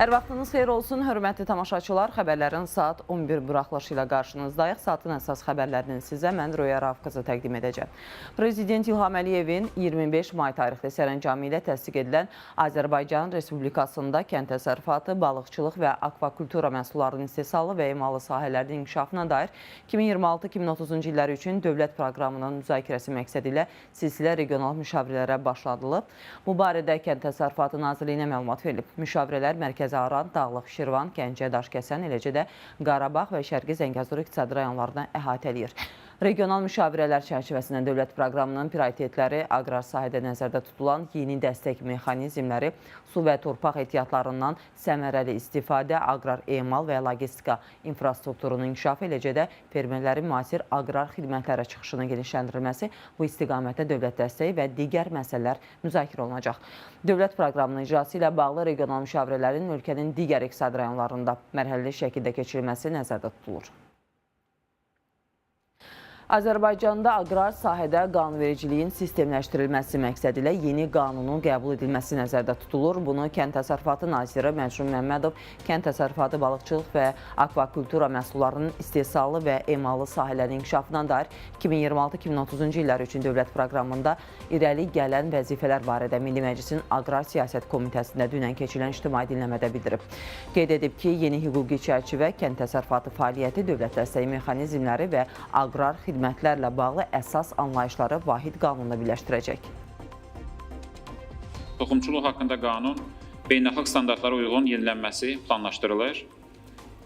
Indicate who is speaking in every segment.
Speaker 1: Hər vaxtınız xeyir olsun, hörmətli tamaşaçılar. Xəbərlərin saat 11 buraxılışı ilə qarşınızdayıq. Saatın əsas xəbərlərinin sizə mən Roya Rauf qızı təqdim edəcəm. Prezident İlham Əliyevin 25 may tarixli sərəncamı ilə təsdiq edilən Azərbaycan Respublikasında kənd təsərrüfatı, balıqçılıq və akvakultura məhsullarının istehsalı və emalı sahələrinin inkişafına dair 2026-2030-cu illər üçün dövlət proqramının müzakirəsi məqsədi ilə silsilə regional müşavirələrə başladılıb. Bu barədə Kənd Təsərrüfatı Nazirliyinə məlumat verilib. Müşavirələr Mərkəzi Aran, Dağlıq Şirvan, Gəncə, Daşkəsən, eləcə də Qarabağ və Şərqi Zəngəzur iqtisadi rayonlarını əhatə eləyir. Regional müşavirələr çərçivəsində dövlət proqramının prioritetləri, aqrar sahədə nəzərdə tutulan yeni dəstək mexanizmləri, su və torpaq ehtiyatlarından səmərəli istifadə, aqrar emal və logistika infrastrukturunun inkişafı, eləcə də fermerlərin müasir aqrar xidmətlərə çıxışının genişləndirilməsi, bu istiqamətdə dövlət dəstəyi və digər məsələlər müzakirə olunacaq. Dövlət proqramının icrası ilə bağlı regional müşavirələrin ölkənin digər iqtisadi rayonlarında mərhələli şəkildə keçirilməsi nəzərdə tutulur. Azərbaycanda aqrar sahədə qanunvericiliyin sistemləşdirilməsi məqsədilə yeni qanunun qəbul edilməsi nəzərdə tutulur. Bunu Kənd Təsərrüfatı Naziri Məcnun Məmmədov Kənd Təsərrüfatı, Balıqçılıq və Akvakultura məhsullarının istehsalı və emalı sahələrinin inkişafına dair 2026-2030-cu illər üçün dövlət proqramında irəli gələn vəzifələr barədə Milli Məclisin Aqrar Siyasət Komitəsində dünən keçirilən ictimai dinləmədə bildirib. Qeyd edib ki, yeni hüquqi çərçivə kənd təsərrüfatı fəaliyyəti, dövlət dəstəyi mexanizmləri və aqrar xidmətlərlə bağlı əsas anlayışları vahid qanunla birləşdirəcək.
Speaker 2: Toxumçuluq haqqında qanun beynəlxalq standartlara uyğun yenilənməsi planlaşdırılır.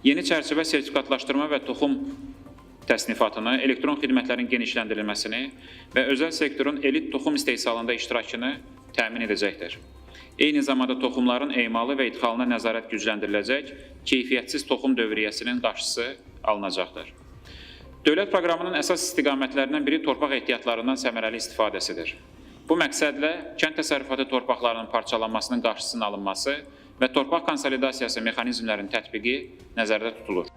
Speaker 2: Yeni çərçivə sertifikatlaşdırma və toxum təsnifatını, elektron xidmətlərin genişləndirilməsini və özəl sektorun elit toxum istehsalında iştirakını təmin edəcəkdir. Eyni zamanda toxumların emalı və idxalına nəzarət gücləndiriləcək, keyfiyyətsiz toxum dövriyyəsinin qarşısı alınacaqdır. Dövlət proqramının əsas istiqamətlərindən biri torpaq ehtiyatlarından səmərəli istifadəsidir. Bu məqsədlə kənd təsərrüfatı torpaqlarının parçalanmasının qarşısının alınması və torpaq konsolidasiyası mexanizmlərinin tətbiqi nəzərdə tutulur.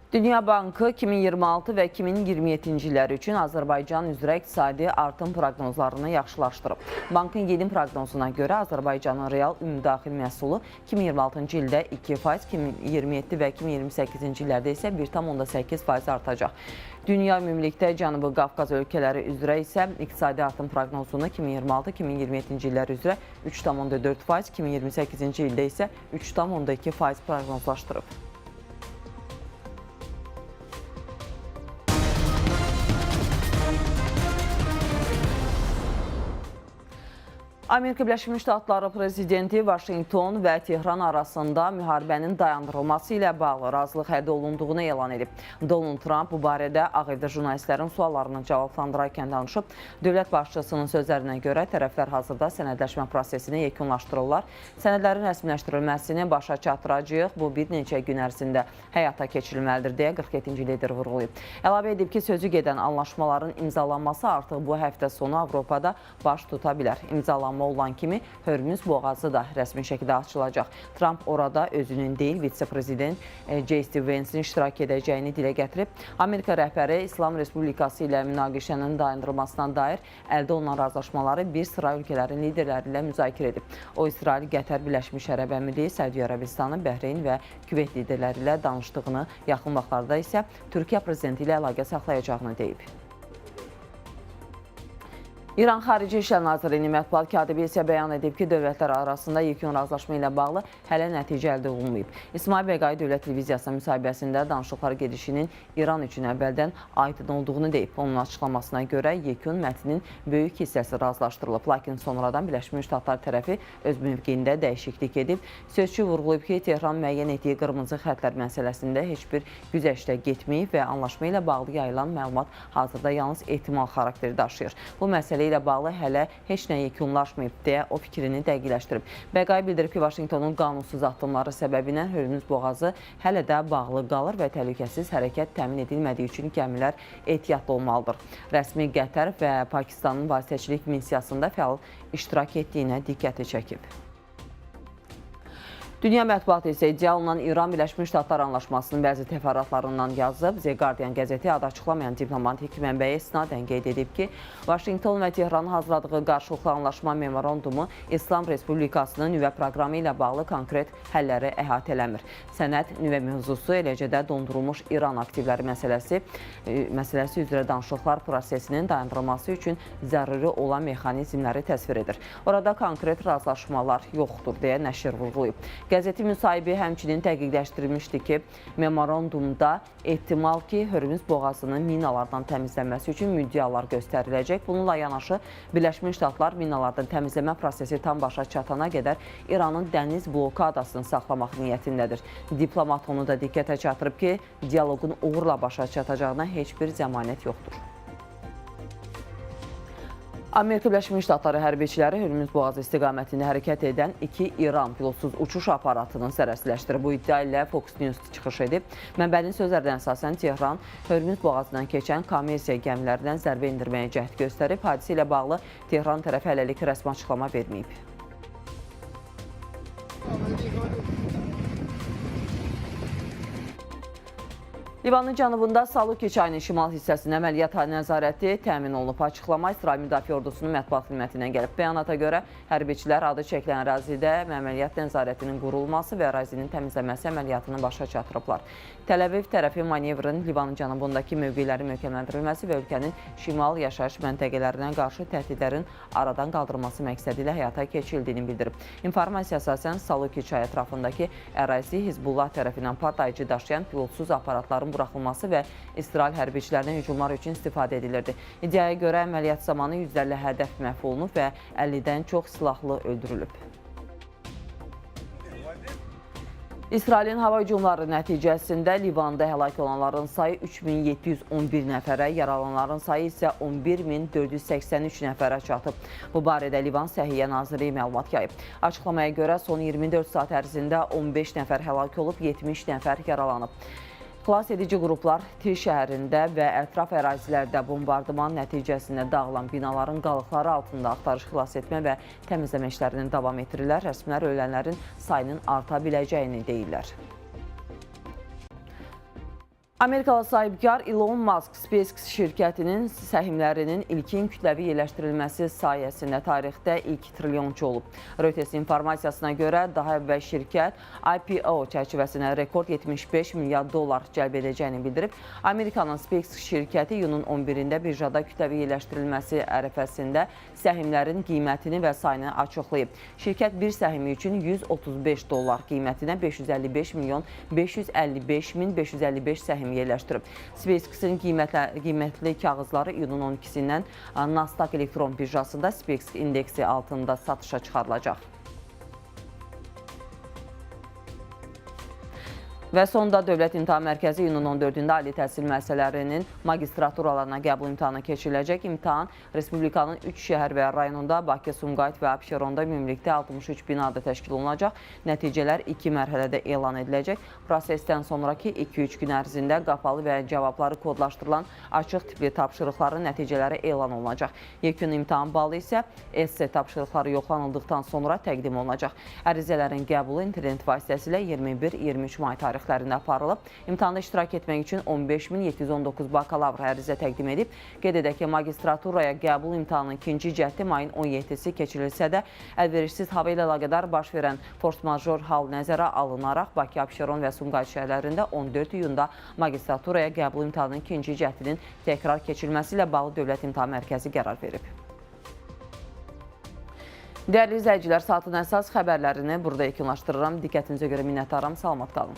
Speaker 1: Dünya Bankı 2026 və 2027-ci illər üçün Azərbaycan üzrə iqtisadi artım proqnozlarını yaxşılaşdırıb. Bankın yeni proqnozuna görə Azərbaycanın real ümumdaxil məhsulu 2026-cı ildə 2%, 2027 və 2028-ci illərdə isə 1,8% artacaq. Dünya ümumilikdə Cənubi Qafqaz ölkələri üzrə isə iqtisadi artım proqnozunu 2026-2027-ci illər üzrə 3,4%, 2028-ci ildə isə 3,2% proqnozlaşdırıb. Amerika Birləşmiş Ştatları prezidenti Vaşinqton və Tehran arasında müharibənin dayandırılması ilə bağlı razılıq əldə olunduğunu elan edib. Donald Trump bu barədə Ağ Evdə jurnalistlərin suallarını cavablandırarkən danışıb. Dövlət başçısının sözlərinə görə tərəflər hazırda sənədləşmə prosesini yekunlaşdırırlar. Sənədlərin rəsmiləşdirilməsini başa çatdıracağıq. Bu bir neçə gün ərzində həyata keçirilməlidir deyə 47-ci lider vurğulayıb. Əlavə edib ki, sözü gedən anlaşmaların imzalanması artıq bu həftə sonu Avropada baş tuta bilər. İmzalanma olan kimi Hörmüz boğazı da rəsmi şəkildə açılacaq. Trump orada özünün deyil, vitse-prezident J.D. Vance-in iştirak edəcəyini dilə gətirib. Amerika rəhbəri İslam Respublikası ilə münaqişənin dayandırılmasına dair əldə olunan razılaşmaları bir sıra ölkələrin liderləri ilə müzakirə edib. O, İsrail, Qətər, Birləşmiş Ərəb Əmirliyi, Səudiyyə Ərəbistanı, Bəhreyn və Küveyt liderləri ilə danışdığını, yaxın vaxtlarda isə Türkiyə prezidenti ilə əlaqə saxlayacağını deyib. İran Xarici İşlər Nazirliyinin mətbuat katibi isə bəyan edib ki, dövlətlər arasında yekun razılaşma ilə bağlı hələ nəticə əldə olunmayıb. İsmail Bəqai Dövlət Televiziyasına müsahibəsində danışıqlar gedişinin İran üçün əvvəldən aydın olduğunu deyib. Onun açıqlamasına görə yekun mətnin böyük hissəsi razılaşdırılıb. Lakin sonradan Birləşmiş Ştatlar tərəfi öz mövqeyində dəyişiklik edib. Sözçü vurğulayıb ki, Tehran müəyyən etdiyi qırmızı xətlər məsələsində heç bir güzəştə getməyib və anlaşma ilə bağlı yayılan məlumat hazırda yalnız ehtimal xarakteri daşıyır. Bu məsələ ilə bağlı hələ heç nə yekunlaşmayıb deyə o fikrini dəqiqləşdirib. Bəqai bildirib ki, Vaşinqtonun qanunsuz addımları səbəbindən Hörmüz boğazı hələ də bağlı qalır və təhlükəsiz hərəkət təmin edilmədiyi üçün gəmilər ehtiyatlı olmalıdır. Rəsmi Qətər və Pakistanın vasitəçilik missiyasında fəal iştirak etdiyinə diqqəti çəkib. Dünya mətbuatı isə iddia olunan İran Birləşmiş Ştatlar anlaşmasının bəzi təfərrüatlarından yazıb. The Guardian qəzeti adı açıqlamayan diplomatik mənbəyə istinadən qeyd edib ki, Vaşinqton və Tehranın hazırladığı qarşılıqlı anlaşma memorandumu İslam Respublikasının nüvə proqramı ilə bağlı konkret həlləri əhatə eləmir. Sənəd nüvə mövzusu, eləcə də dondurulmuş İran aktivləri məsələsi üzrə danışıqlar prosesinin dayandırılması üçün zəruri olan mexanizmləri təsvir edir. Orada konkret razılaşmalar yoxdur, deyə nəşr vurğulayıb. Qəzetin müsahibi həmçinin dəqiqləşdirmişdi ki, memorandumda ehtimal ki, Hörmüz boğazının minalardan təmizlənməsi üçün müddəalar göstəriləcək. Bununla yanaşı Birləşmiş Ştatlar minalardan təmizləmə prosesi tam başa çatana qədər İranın dəniz blokadasını saxlamaq niyyətindədir. Diplomat onu da diqqətə çatdırıb ki, dialoqun uğurla başa çatacağına heç bir zəmanət yoxdur. Amerika Birləşmiş Ştatları hərbiçiləri Hörmüz boğazı istiqamətində hərəkət edən iki İran pilotsuz uçuş aparatını zərərsizləşdirib. Bu iddia ilə Fox News çıxış edib. Mənbənin sözlərinə əsasən Tehran Hörmüz boğazından keçən kommersiya gəmilərindən zərbə endirməyə cəhd göstərib. Hadisə ilə bağlı Tehran tərəfi hələlik rəsmi açıqlama verməyib. Livanın cənubunda Saluki çayının şimal hissəsində əməliyyat nəzarəti təmin olunub. Açıqlama İsrail Müdafiə Ordusunun mətbuat xidmətindən gəlib. Bəyanata görə hərbiçilər adı çəkilən ərazidə əməliyyat nəzarətinin qurulması və ərazinin təmizlənməsi əməliyyatını başa çatdırıblar. Təl-Əviv tərəfi manevrın Livanın cənubundakı mövqelərin möhkəmləndirilməsi və ölkənin şimal yaşayış məntəqələrinə qarşı təhdidlərin aradan qaldırılması məqsədi ilə həyata keçirildiyini bildirib. İnformasiya əsasən Saluki çayı ətrafındakı ərazi Hizbullah tərəfindən partlayıcı daşıyan pilotsuz aparatların buraxılması və İsrail hərbiçilərinin hücumlar üçün istifadə edilirdi. İddiaya görə əməliyyat zamanı yüzlərlə hədəf məhv olunub və 50-dən çox silahlı öldürülüb. İsrailin hava hücumları nəticəsində Livanda həlak olanların sayı 3711 nəfərə, yaralananların sayı isə 11483 nəfərə çatıb. Bu barədə Livan Səhiyyə Nazirliyi məlumat yayıb. Açıqlamaya görə son 24 saat ərzində 15 nəfər həlak olub, 70 nəfər yaralanıb. Xilas edici qruplar Tir şəhərində və ətraf ərazilərdə bombardıman nəticəsində dağılan binaların qalıqları altında axtarış, xilas etmə və təmizləmə işlərini davam etdirirlər. Rəsmilər ölənlərin sayının arta biləcəyini deyirlər. Amerikalı sahibkar Elon Musk SpaceX şirkətinin səhmlərinin ilkin kütləvi yerləşdirilməsi sayəsində tarixdə ilk trilyonçu olub. Reuters informasiyasına görə daha əvvəl şirkət IPO çərçivəsində rekord 75 milyard dollar cəlb edəcəyini bildirib. Amerikanın SpaceX şirkəti iyunun 11-də birjada kütləvi yerləşdirilməsi ərəfəsində səhmlərin qiymətini və sayını açıqlayıb. Şirkət bir səhmi üçün 135 dollar qiymətinə 555 milyon 555 min 555 səhm yerləşdirib. SpaceX-in qiymətli kağızları iyunun 12-sindən Nasdaq elektron birjasında SpaceX indeksi altında satışa çıxarılacaq. Və sonda Dövlət İmtahan Mərkəzi iyunun 14-də ali təhsil müəssisələrinin magistraturalarına qəbul imtahanı keçiriləcək. İmtahan Respublikanın 3 şəhər və rayonunda, Bakı, Sumqayıt və Abşeronda ümumilikdə 63 binada təşkil olunacaq. Nəticələr 2 mərhələdə elan ediləcək. Prosesdən sonraki 2-3 gün ərzində qapalı və cavabları kodlaşdırılan açıq tipli tapşırıqların nəticələri elan olunacaq. Yekun imtahan balı isə esse tapşırıqları yoxlanıldıqdan sonra təqdim olunacaq. Ərizələrin qəbulu internet vasitəsilə 21-23 may tarixlərində aparılıb. İmtahanda iştirak etmək üçün 15.719 bakalavr ərizə təqdim edib. Qeyd edək ki, magistraturaya qəbul imtahanının ikinci cəhdi mayın 17-si keçirilsə də, əlverişsiz hava ilə əlaqədar baş verən force-major hal nəzərə alınaraq Bakı, Abşeron və Sumqayıt şəhərlərində 14 iyunda magistraturaya qəbul imtahanının ikinci cəhdinin təkrar keçirilməsi ilə bağlı Dövlət İmtahan Mərkəzi qərar verib. Dəyərli izləyicilər, saatın əsas xəbərlərini burada yekunlaşdırıram. Diqqətinizə görə minnətdaram. Salamat qalın.